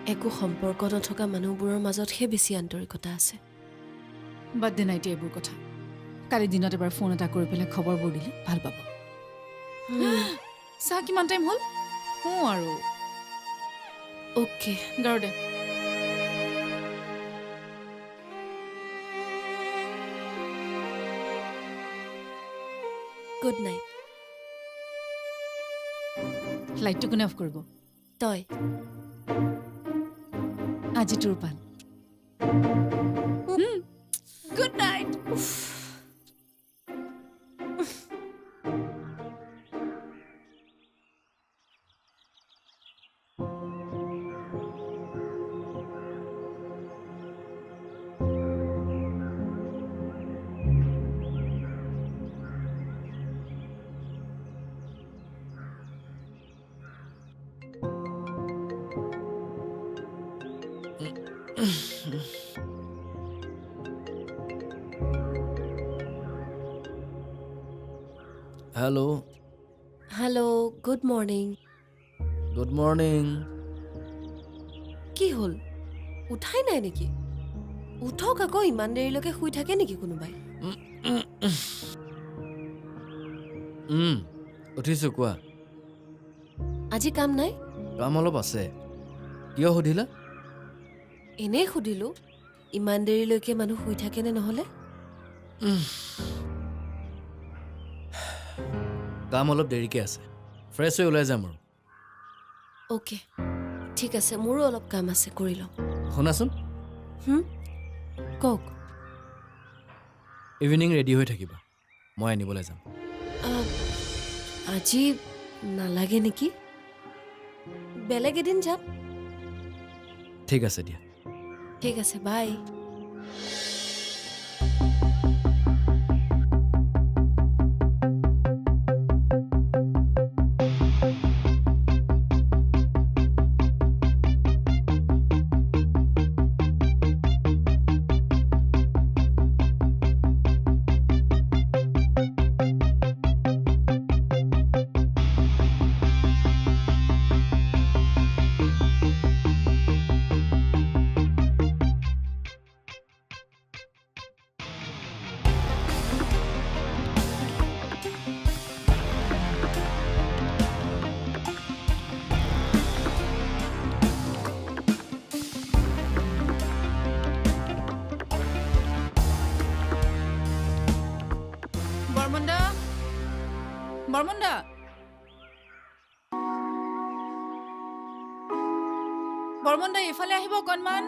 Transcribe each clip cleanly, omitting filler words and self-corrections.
একো সম্পৰ্ক নথকা মানুহবোৰৰ মাজতহে বেছি আন্তৰিকতা আছে। বাদ দে না এতিয়া এইবোৰ কথা। কালি দিনত এবাৰ ফোন এটা কৰি পেলাই খবৰবোৰ দিলে ভাল পাব। চাহ কিমান টাইম হ'ল? শুওঁ আৰু। অ'কে। গাৰু দে। Good night. লাইটটো কোনে অফ কৰিব? তই। আজি তোৰ পাল। Good night. Hello. Hello, good morning. Good morning. কি হ'ল, উঠাই নাই নেকি? উঠক আকৌ, ইমান দেৰিলৈকে শুই থাকে নেকি কোনোবাই? উঠিছোঁ, কোৱা। আজি কাম নাই? কাম অলপ আছে। কিয় সুধিলা? এনেই সুধিলোঁ, ইমান দেৰিলৈকে মানুহ শুই থাকেনে নহ'লে? কাম অলপ দেৰিকৈ আছে, ফ্ৰেছ হৈ ওলাই যাম আৰু। অ'কে, ঠিক আছে, মোৰো অলপ কাম আছে, কৰি লওঁ। শুনাচোন। কওক। ইভিনিং ৰেডি হৈ থাকিবা, মই আনিবলৈ যাম। আজি নালাগে নেকি, বেলেগ এদিন যাম। ঠিক আছে দিয়া। ঠিক আছে, বাই। বৰ্মন দা, বৰ্মন দা, বৰ্মন দা, এইফালে আহিব অকণমান।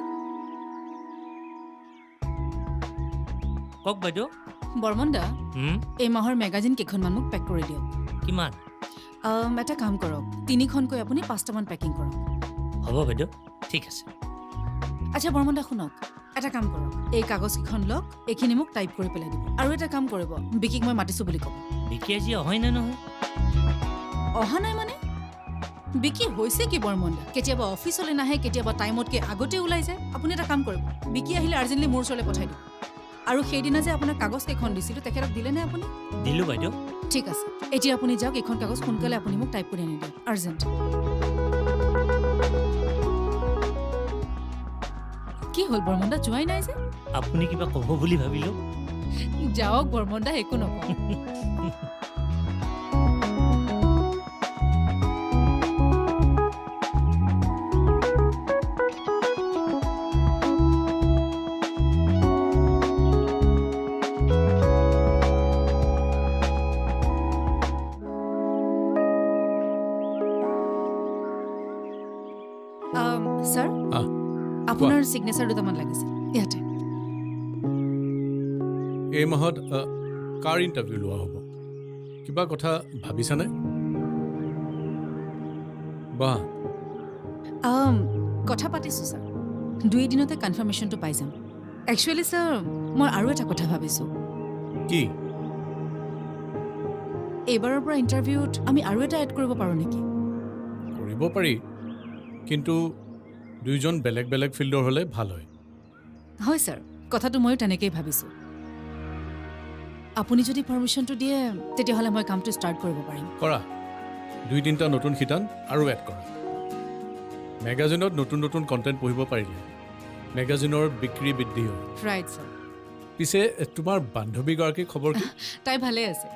কওক বাইদেউ। বৰ্মন দা, এই মাহৰ মেগাজিন কেইখনমান মোক পেক কৰি দিয়ক। কিমান? এটা কাম কৰক, 3খনকৈ আপুনি 5টামান পেকিং কৰক। হ'ব বাইদেউ, ঠিক আছে। আচ্ছা বৰ্মন দা শুনক, এটা কাম কৰক, এই কাগজকেইখন লওক, এইখিনি মোক টাইপ কৰি পেলাই দিব। আৰু এটা কাম কৰিব, বিকিক মই মাতিছোঁ বুলি ক'ব। বিকি আজি অহাই নাই নহয়। অহা নাই মানে? বিকি হৈছে কি বৰ্মন দা, কেতিয়াবা অফিচলৈ নাহে, কেতিয়াবা টাইমতকৈ আগতে ওলাই যায়। আপুনি এটা কাম কৰিব, বিকি আহিলে আৰ্জেণ্টলি মোৰ ওচৰলৈ পঠাই দিব। আৰু সেইদিনা যে আপোনাক কাগজ কেইখন দিছিলোঁ, তেখেতক দিলেনে আপুনি? দিলোঁ বাইদেউ। ঠিক আছে, এতিয়া আপুনি যাওক, এইখন কাগজ সোনকালে আপুনি মোক টাইপ কৰি আনি দিয়ক, আৰ্জেণ্ট। কি হ'ল বৰ্মন দা, যোৱাই নাই যে? আপুনি কিবা ক'ব বুলি ভাবিলোঁ। যাওক বৰ্মন দা, একো নকওঁ। ছাৰ, আপোনাৰ চিগনেচাৰ দুটামান লাগিছিল ইয়াতে। এই মাহত কাৰ ইণ্টাৰভিউ লোৱা হ'ব, কিবা কথা ভাবিছানে? বাহ। কথা পাতিছোঁ ছাৰ, 2 দিনতে কনফাৰ্মেশ্যনটো পাই যাম। একচুৱেলি ছাৰ, মই আৰু এটা কথা ভাবিছোঁ। কি? এইবাৰৰ পৰা ইণ্টাৰভিউত আমি আৰু এটা এড কৰিব পাৰোঁ নেকি? কৰিব পাৰি, কিন্তু দুইজন বেলেগ বেলেগ ফিল্ডৰ হ'লে ভাল হয়। হয় ছাৰ, কথাটো ময়ো তেনেকেই ভাবিছোঁ। আপুনি যদি পাৰ্মিশ্যনটো দিয়ে তেতিয়াহ'লে মই কামটো ষ্টাৰ্ট কৰিব পাৰিম। কৰা, 2-3টা নতুন শিতান আৰু এড কৰা। মেগাজিনত নতুন নতুন কণ্টেণ্ট পঢ়িব পাৰিলে মেগাজিনৰ বিক্ৰী বৃদ্ধি হয়। Right sir. পিছে তোমাৰ বান্ধৱীগৰাকীৰ খবৰ কি? তাই ভালে আছে,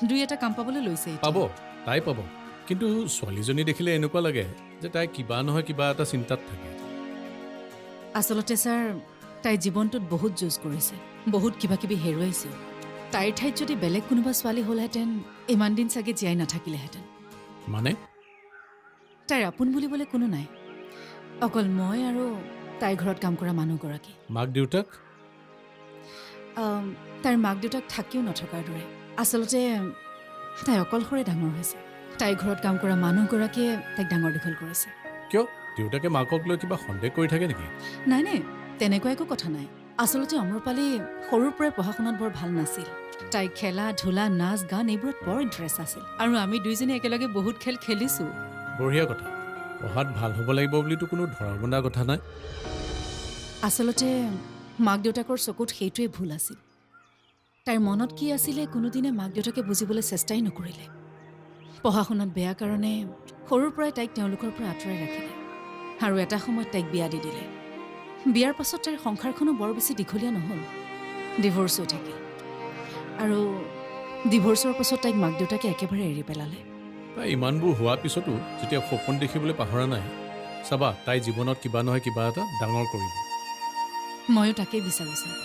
দুই এটা কাম পাবলৈ লৈছে এতিয়া। পাব, তাই পাব, কিন্তু ছোৱালীজনী দেখিলে এনেকুৱা লাগে যে তাই কিবা নহয় কিবা এটা চিন্তাত থাকে। আচলতে ছাৰ, তাই জীৱনটোত বহুত যুঁজ কৰিছে, বহুত কিবা কিবি হেৰুৱাইছেও। তাইৰ ঠাইত যদি বেলেগ কোনোবা ছোৱালী হ'লহেঁতেন, ইমান দিন চাগে জীয়াই নাথাকিলেহেঁতেন। মানে? তাইৰ আপোন বুলিবলৈ কোনো নাই, অকল মই আৰু তাইৰ ঘৰত কাম কৰা মানুহগৰাকী। মাক দেউতাক? তাইৰ মাক দেউতাক থাকিও নথকাৰ দৰে। আচলতে তাই অকলশৰে ডাঙৰ হৈছে। তাইৰ ঘৰত কাম কৰা মানুহগৰাকীয়ে তাইক ডাঙৰ দীঘল কৰিছে। কিয়, দেউতাকে মাকক লৈ কিবা সন্দেহ কৰি থাকে নেকি? নাই নাই, তেনেকুৱা একো কথা নাই। আচলতে অম্ৰপালী সৰুৰ পৰাই পঢ়া শুনাত বৰ ভাল নাছিল। তাই খেলা ধূলা, নাচ গান এইবোৰত বৰ ইণ্টাৰেষ্ট আছিল আৰু আমি দুইজনী একেলগে বহুত খেল খেলিছোঁ। বঢ়িয়া কথা। পঢ়াত ভাল হ'ব লাগিব বুলিতো কোনো ধৰা বন্ধা কথা নাই। আচলতে মাক দেউতাকৰ চকুত সেইটোৱে ভুল আছিল। তাইৰ মনত কি আছিলে কোনোদিনে মাক দেউতাকে বুজিবলৈ চেষ্টাই নকৰিলে। পঢ়া শুনাত বেয়া কাৰণে সৰুৰ পৰাই তাইক তেওঁলোকৰ পৰা আঁতৰাই ৰাখিলে আৰু এটা সময়ত তাইক বিয়া দি দিলে। বিয়াৰ পাছত তাইৰ সংসাৰখনো বৰ বেছি দীঘলীয়া নহ'ল, ডিভ'ৰ্চ হৈ থাকিল। আৰু ডিভ'ৰ্চৰ পাছত তাইক মাক দেউতাকে একেবাৰে এৰি পেলালে। তাই ইমানবোৰ হোৱাৰ পিছতো যেতিয়া সপোন দেখিবলৈ পাহৰা নাই, চাবা তাই জীৱনত কিবা নহয় কিবা এটা ডাঙৰ কৰিব। ময়ো তাকেই বিচাৰোঁ ছাৰ।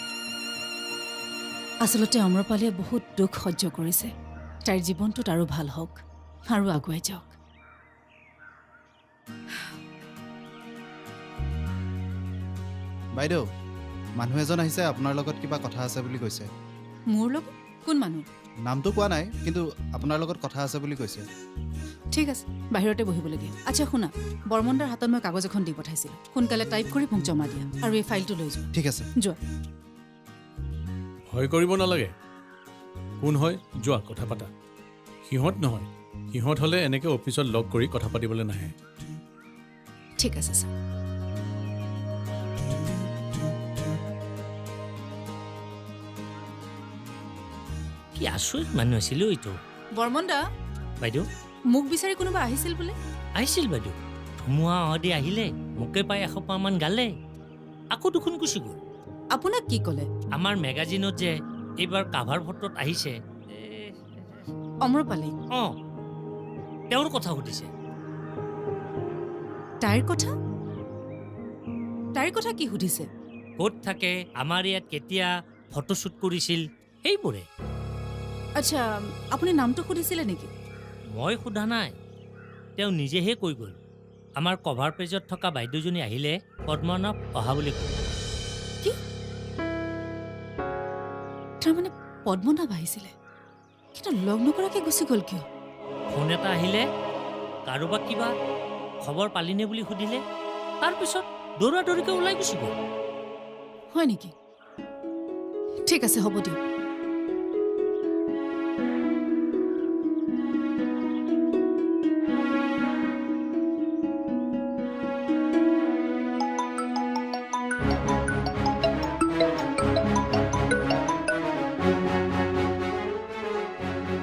আচলতে অম্ৰপালীয়ে বহুত দুখ সহ্য কৰিছে। তাইৰ জীৱনটোত আৰু ভাল হওক আৰু আগুৱাই যাওক। বাইদেউ, মানুহ এজন আহিছে, আপোনাৰ লগত কিবা কথা আছে বুলি কৈছে। মোৰ লগত? কোন মানুহ? নামটো কোৱা নাই, কিন্তু আপোনাৰ লগত কথা আছে বুলি কৈছে। ঠিক আছে, বাহিৰতে বহিবলৈ দিয়া। আচ্ছা শুনা, বৰ্মনদাৰ হাতত মই কাগজ এখন দি পঠাইছিলোঁ, সোনকালে টাইপ কৰি মোক জমা দিয়া আৰু এই ফাইলটো লৈ যোৱা। ঠিক আছে। যোৱা। ভয় কৰিব নালাগে, কোন হয় যোৱা কথা পাতা। সিহঁত নহয়, সিহঁত হ'লে এনেকৈ অফিচত লগ কৰি কথা পাতিবলৈ নাহে। ঠিক আছে ছাৰ। কি আচৰিত মানুহ আছিলো এইটো। বৰ্মনদা। বাইদেউ। মোক বিচাৰি কোনোবা আহিছিল বোলে? আহিছিল বাইদেউ, ধুমুহা অহাদি আহিলে, মোকে পাই এসোপামান গালে, আকৌ দেখোন গুচি গ'ল। আপোনাক কি ক'লে? আমাৰ মেগাজিনত যে এইবাৰ কাভাৰ ফটোত আহিছে অম্ৰপালী। অঁ, তেওঁৰ কথা সুধিছে। তাইৰ কথা? তাইৰ কথা কি সুধিছে? ক'ত থাকে, আমাৰ ইয়াত কেতিয়া ফটোশ্বুট কৰিছিল, সেইবোৰে। আচ্ছা, আপুনি নামটো সুধিছিলে নেকি? মই সোধা নাই, তেওঁ নিজেহে কৈ গ'ল। আমাৰ কভাৰ পেজত থকা বাইদেউজনী আহিলে পদ্মনাভ অহা বুলি ক'ব। কি? তাৰমানে পদ্মনাভ আহিছিলে, কিন্তু লগ নকৰাকৈ গুচি গ'ল কিয়? ফোন এটা আহিলে, কাৰোবাক কিবা খবৰ পালিনে বুলি সুধিলে, তাৰপিছত দৌৰা দৌৰিকৈ ওলাই গুচি গ'ল। হয় নেকি? ঠিক আছে, হ'ব দিয়ক।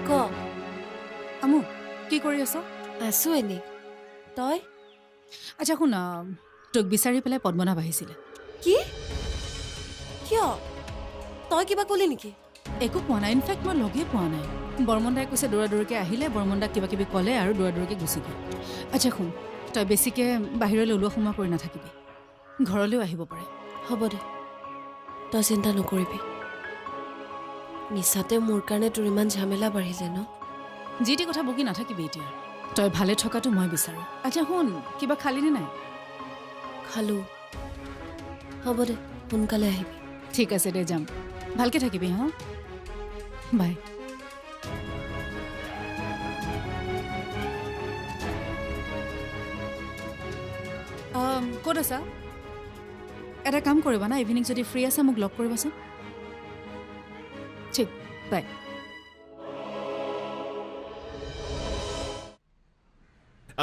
ক। আমু, কি কৰি আছ? আছো এনেই, তই? আচ্ছা শুন, তোক বিচাৰি পেলাই পদ্মনাভ আহিছিলে। কি? কিয়? তই কিবা ক'লি নেকি? একো কোৱা নাই, ইনফেক্ট মই লগেই পোৱা নাই। বৰ্মনদাই কৈছে দৌৰা দৌৰিকৈ আহিলে, বৰ্মনদাক কিবা কিবি ক'লে আৰু দৌৰা দৌৰিকৈ গুচি গ'ল। আচ্ছা শুন, তই বেছিকৈ বাহিৰলৈ ওলোৱা সোমোৱা কৰি নাথাকিবি, ঘৰলৈও আহিব পাৰে। হ'ব দে, তই চিন্তা নকৰিবি। মিছাতে মোৰ কাৰণে তোৰ ইমান ঝামেলা বাঢ়িলে ন? যি টি কথা বকি নাথাকিবি এতিয়া, তই ভালে থকাটো মই বিচাৰোঁ। আচ্ছা শুন, কিবা খালিনে নাই? খালোঁ। হ'ব দে, সোনকালে আহিবি। ঠিক আছে দে, যাম। ভালকৈ থাকিবি। হা, বাই। ক'ত আছা? এটা কাম কৰিবা না, ইভিনিং যদি ফ্ৰী আছা মোক লগ কৰিবাচোন। ঠিক, বাই।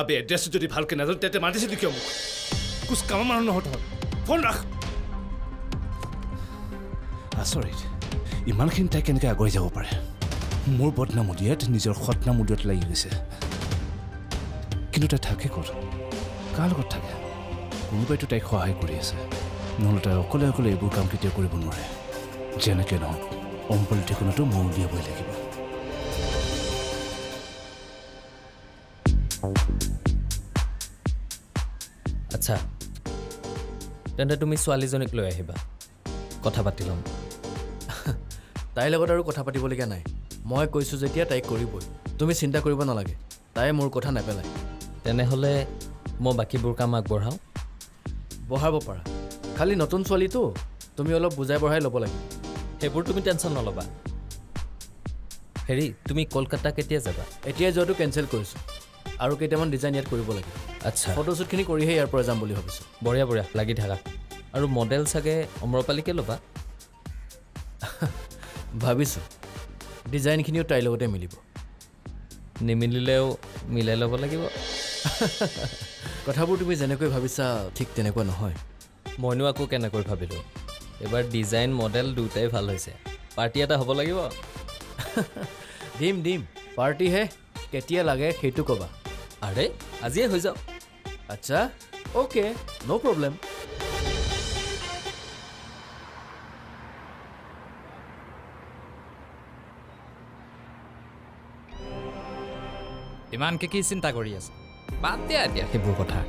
আবে এড্ৰেছটো যদি ভালকৈ নাজানো তেন্তে মাতিছিলি কিয় মোক? কোচ কামৰ মানুহ নহয় তহঁত। ফোন ৰাখ। আচৰিত, ইমানখিনি তাই কেনেকৈ আগুৱাই যাব পাৰে? মোৰ বদনাম উলিয়াত নিজৰ সদনাম উলিয়াত লাগি গৈছে। কিন্তু তাই থাকে ক'ত? কাৰ লগত থাকে? কোনোবাইতো তাইক সহায় কৰি আছে, নহ'লে তাই অকলে অকলে এইবোৰ কাম কেতিয়াও কৰিব নোৱাৰে। যেনেকৈ নহওক অম্ৰপালীৰ ঠিকনাটো মই উলিয়াবই লাগিব। আচ্ছা, তেন্তে তুমি ছোৱালীজনীক লৈ আহিবা, কথা পাতি ল'ম। তাইৰ লগত আৰু কথা পাতিবলগীয়া নাই। মই কৈছোঁ যেতিয়া তাইক কৰিবই, তুমি চিন্তা কৰিব নালাগে। তাই মোৰ কথা নেপেলায়। তেনেহ'লে মই বাকীবোৰ কাম আগবঢ়াওঁ। বঢ়াব পাৰা, খালি নতুন ছোৱালীটো, তুমি অলপ বুজাই বঢ়াই ল'ব লাগিব। সেইবোৰ তুমি টেনশ্যন নল'বা। হেৰি, তুমি কলকাতা কেতিয়া যাবা? এতিয়াই যোৱাটো কেঞ্চেল কৰিছোঁ, আৰু কেইটামান ডিজাইন ইয়াত কৰিব লাগিব। আচ্ছা, ফটোশ্বুটখিনি কৰিহে ইয়াৰ পৰা যাম বুলি ভাবিছোঁ। বঢ়িয়া বঢ়িয়া, লাগি থাকা। আৰু মডেল চাগে অম্ৰপালীকে ল'বা? ভাবিছোঁ ডিজাইনখিনিও তাইৰ লগতে মিলিব। নিমিলিলেও মিলাই ল'ব লাগিব। কথাবোৰ তুমি যেনেকৈ ভাবিছা ঠিক তেনেকুৱা নহয়। মইনো আকৌ কেনেকৈ ভাবিলোঁ, এইবাৰ ডিজাইন মডেল দুটাই ভাল হৈছে। পাৰ্টি এটা হ'ব লাগিব। দিম দিম পাৰ্টিহে, কেতিয়া লাগে সেইটো ক'বা। আৰে আজিয়ে হৈ যাওক। আচ্ছা, অ'কে, ন' প্ৰব্লেম। ইমানকৈ কি চিন্তা কৰি আছা? বাদ দিয়া এতিয়া সেইবোৰ কথা।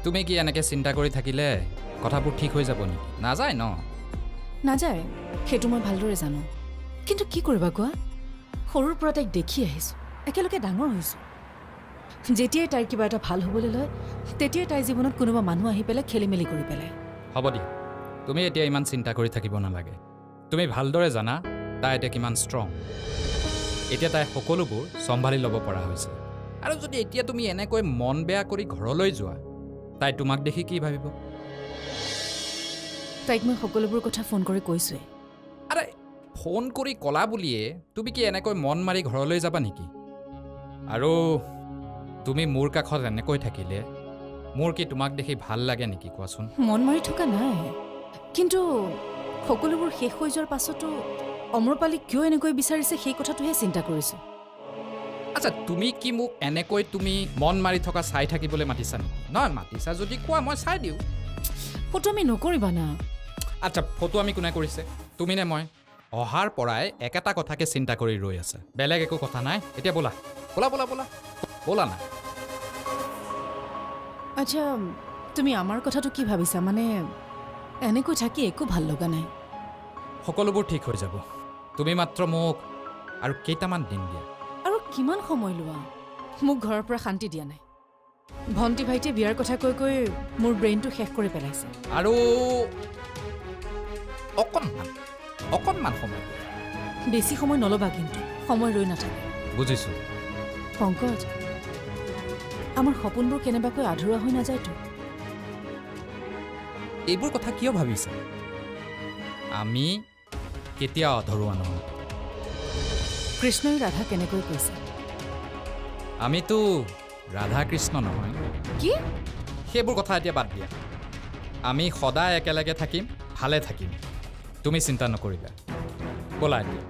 তুমি কি এনেকৈ চিন্তা কৰি থাকিলে কথাবোৰ ঠিক হৈ যাব নেকি? নাযায় ন? নাযায়, সেইটো মই ভালদৰে জানো। কিন্তু কি কৰিবা কোৱা, সৰুৰ পৰা তাইক দেখি আহিছোঁ, একেলগে ডাঙৰ হৈছোঁ। যেতিয়াই তাইৰ কিবা এটা ভাল হ'বলৈ লয়, তেতিয়াই তাইৰ জীৱনত কোনোবা মানুহ আহি পেলাই খেলি মেলি কৰি পেলায়। হ'ব দিয়া, তুমি এতিয়া ইমান চিন্তা কৰি থাকিব নালাগে। তুমি ভালদৰে জানা তাই এতিয়া কিমান ষ্ট্ৰং। এতিয়া তাই সকলোবোৰ চম্ভালি ল'ব পৰা হৈছে। আৰু যদি এতিয়া তুমি এনেকৈ মন বেয়া কৰি ঘৰলৈ যোৱা, তাই তোমাক দেখি কি ভাবিব? তাইক মই সকলোবোৰ কথা ফোন কৰি কৈছোঁৱেই। আৰে ফোন কৰি ক'লা বুলিয়ে তুমি কি এনেকৈ মন মাৰি ঘৰলৈ যাবা নেকি? আৰু তুমি মোৰ কাষত এনেকৈ থাকিলে মোৰ কি তোমাক দেখি ভাল লাগে নেকি কোৱাচোন? মন মাৰি থকা নাই, কিন্তু সকলোবোৰ শেষ হৈ যোৱাৰ পাছতো অম্ৰপালীক কিয় এনেকৈ বিচাৰিছে সেই কথাটোহে চিন্তা কৰিছোঁ। আচ্ছা, তুমি কি মোক এনেকৈ তুমি মন মাৰি থকা চাই থাকিবলৈ মাতিছা নেকি? নহয়, মাতিছা যদি কোৱা, মই চাই দিওঁ। ফটো আমি নকৰিবা না। আচ্ছা, ফটো আমি কোনে কৰিছে, তুমি নে মই? অহাৰ পৰাই একেটা কথাকে চিন্তা কৰি ৰৈ আছে, বেলেগ একো কথা নাই। এতিয়া ব'লা ব'লা ব'লা ব'লা ব'লা না। আচ্ছা, তুমি আমাৰ কথাটো কি ভাবিছা? মানে এনেকৈ থাকি একো ভাল লগা নাই। সকলোবোৰ ঠিক হৈ যাব, তুমি মাত্ৰ মোক আৰু কেইটামান দিন দিয়া। আৰু কিমান সময় লোৱা? মোক ঘৰৰ পৰা শান্তি দিয়া নাই। ভণ্টি ভাইটিয়ে বিয়াৰ কথা কৈ কৈ মোৰ ব্ৰেইনটো শেষ কৰি পেলাইছে। আৰু অকণমান অকণমান সময়, বেছি সময় নল'বা কিন্তু, সময় ৰৈ নাথাকে। বুজিছোঁ পংকজ, আমাৰ সপোনবোৰ কেনেবাকৈ আধৰুৱা হৈ নাযায়তো? এইবোৰ কথা কিয় ভাবিছা? আমি কেতিয়াও আধৰুৱা নহয়। কৃষ্ণই ৰাধা কেনেকৈ কৈছে? আমিতো ৰাধা কৃষ্ণ নহয়। কি? সেইবোৰ কথা এতিয়া বাদ দিয়া। আমি সদায় একেলগে থাকিম, ভালে থাকিম, তুমি চিন্তা নকৰিবা। ব'লা এতিয়া।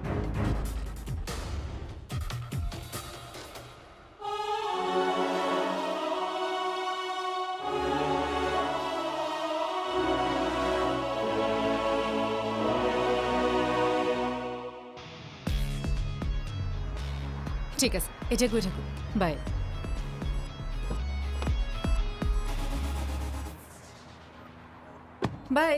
ঠিক আছে, এতিয়া গৈ থাকোঁ, বাই। বাই।